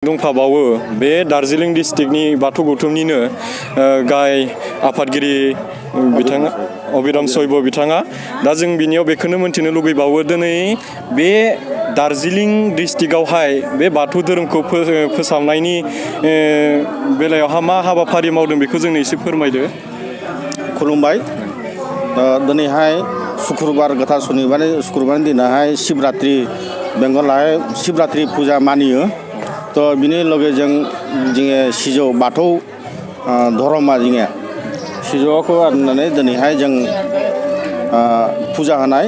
दंफाबावो बे दार्जिलिं डिस्ट्रिक्टनि बाथौ गौथुमनिनो गाहाय आफादगिरि बिथाङा अबिराम सयब बिथाङा दा जों बिनियाव बेखौनो मोन्थिनो लुगैबावो दिनै बे दार्जिलिं डिस्ट्रिक्टआवहाय बे बाथौ धोरोमखौ फोसाबनायनि बेलायावहा मा हाबाफारि मावदों बेखौ जोंनो एसे फोरमायदो। खुलुमबाय। दिनैहाय शुक्रबार गोथार शुक्रबारनि दिनाहाय शिवरात्रि बेंगलावहाय शिवरात्रि फुजा मानियो। तो बिनि लगे जों सिजौ बाथौ धर्मा सिजौखौ आरनानै दिनैहाय जों फुजा होनाय।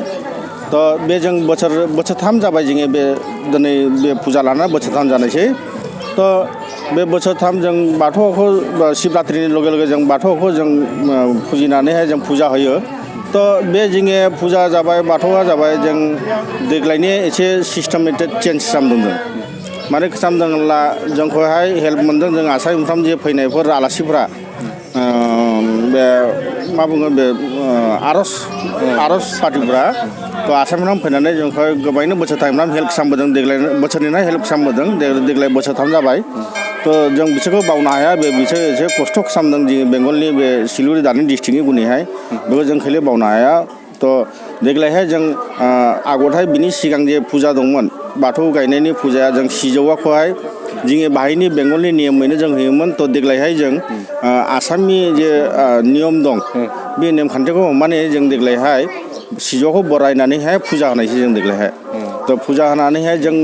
तो बे जों बोसोरथाम जाबाय जोङो बे दिनै बे फुजा लाना बोसोरथाम जानायसै। तो बे बोसोरथाम जों बाथौखौ शिवरात्रिनि लगे लगे जों बाथौखौ जों फुजिनानैहाय जों फुजा होयो। तो बे जोङो फुजा जाबाय बाथौआ जाबाय जों देग्लायनि एसे सिस्टेमेटिक चेन्ज खालामदों। माने खालामदोंब्ला जोंखौहाय हेल्प मोनदों जों आसाम मोनफ्राम जे फैनायफोर आलासिफ्रा बे मा बुङो बे आर'ज पार्टिफ्रा तो आसामनिफ्राय फैनानै जोंखौ गोबाङैनो बोसोरथाम हेल्प खालामबोदों। देग्लाय बोसोरनैना हेल्प खालामबोदों देग्लाय बोसोरथाम जाबाय। तो जों बिसोरखौ बावनो हाया बिसोर एसे खस्थ' खालामदों जोंनि बेंगलनि बे सिलिगुरि दार्जिलिं डिस्ट्रिक्टनि गुनैहाय बेखौ जों खालि बावनो हाया। तो देग्लायहाय जों आगोलहाय बिनि सिगां जे फुजा दंमोन बाथौ गायनायनि फुजाया जों सिजौखौहाय जोंनि बाहायनि बेंगलनि नियमैनो जों होयोमोन। तो देग्लायहाय जों आसामनि जे नियम दं बे नेमखान्थिखौ हमनानै जों देग्लायहाय सिजौखौ बरायनानैहाय फुजा होनायसै जों देग्लायहाय। तो फुजा होनानैहाय जों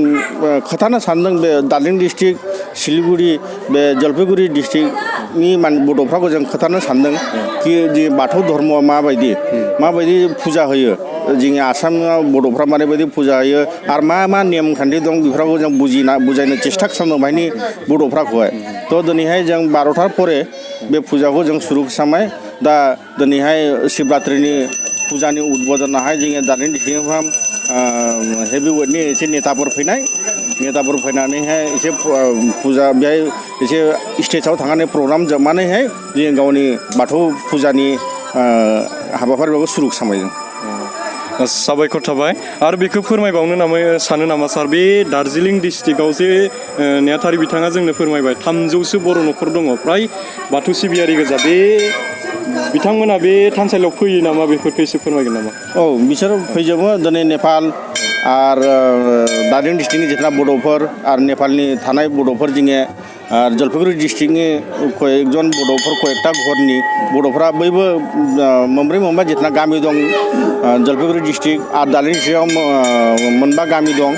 खोथानो सानदों बे दार्जिलिं डिस्ट्रिक्ट सिलिगुरि बे जलपाइगुरि डिस्ट्रिक्टनि बड'फ्राखौ जों खोथानो सानदों कि जे बाथौ धर्मआ माबायदि फुजा होयो जोंनि आसामाव बड'फ्रा माबायदि फुजा होयो आरो मा नेमखान्थि दं बेफोरखौ जों बुजायनो चेष्टा खालामदों बाहायनि बड'फ्राखौहाय। तो दिनैहाय जों 12टार परे बे फुजाखौ जों सुरु खालामबाय। दा दिनैहाय शिवरात्रिनि फुजानि उद्बोधनाहाय जोङो दार्जिलिं डिस्ट्रिक्टआव हेभि वेटनि एसे नेताफोर फैनानैहाय एसे फुजा बेहाय एसे स्टेजाव थांनानै प्रग्राम जोबनानैहाय जों गावनि बाथौ फुजानि हाबाफारिफोरखौ सुरु खालामबाय जों। साबायखर थाबाय। आरो बेखौ फोरमायबावनो सानो नामा सार बे दार्जिलिं डिस्ट्रिक्टआव जे नेहाथारि बिथाङा जोंनो फोरमायबाय 300सो बर' न'खर दङ फ्राय बाथौ सिबियारि गोजा बे बिथांमोना बे थानसालियाव फैयो नामा बेफोरखौ एसे फोरमायगोन नामा? औ बिसोर फैजोबो दिनै नेपाल आरो दार्जिलिं डिस्ट्रिक्टनि जितना बड'फोर आरो नेपालनि थानाय बड'फोर जोङो आरो जलपाइगुरि डिस्ट्रिक्टनि कयेकजन बड'फोर कयेकटा घरनि बड'फ्रा बयबो मोनब्रै मोनबा जितना गामि दं जलपाइगुरि डिस्ट्रिक्ट आरो दार्जिलिं डिस्ट्रिक्टआव मोनबा गामि दं।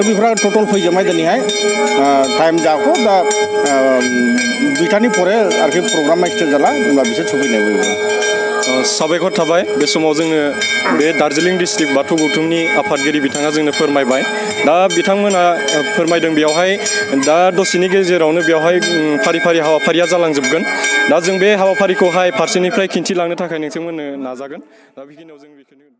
बेफोरा टटल फैजोबबाय दिनैहाय टाइम जाखो दा 2टानि परे आरोखि प्रग्रामा स्टार्ट जाला होनब्ला बिसोर सफैनाय बयबो। साबायखर थाबाय बे समाव जोंनो बे दार्जिलिं डिस्ट्रिक्ट बाथौ गौथुमनि आफादगिरि बिथाङा जोंनो फोरमायबाय। दा बिथांमोना फोरमायदों बेवहाय दा दसेनि गेजेरावनो बेवहाय फारि फारि हाबाफारिया जालांजोबगोन। दा जों बे हाबाफारिखौहाय फारसेनिफ्राय खिन्थिलांनो थाखाय नोंथांमोननो नाजागोन। दा बेखिनियाव जों बेखौनो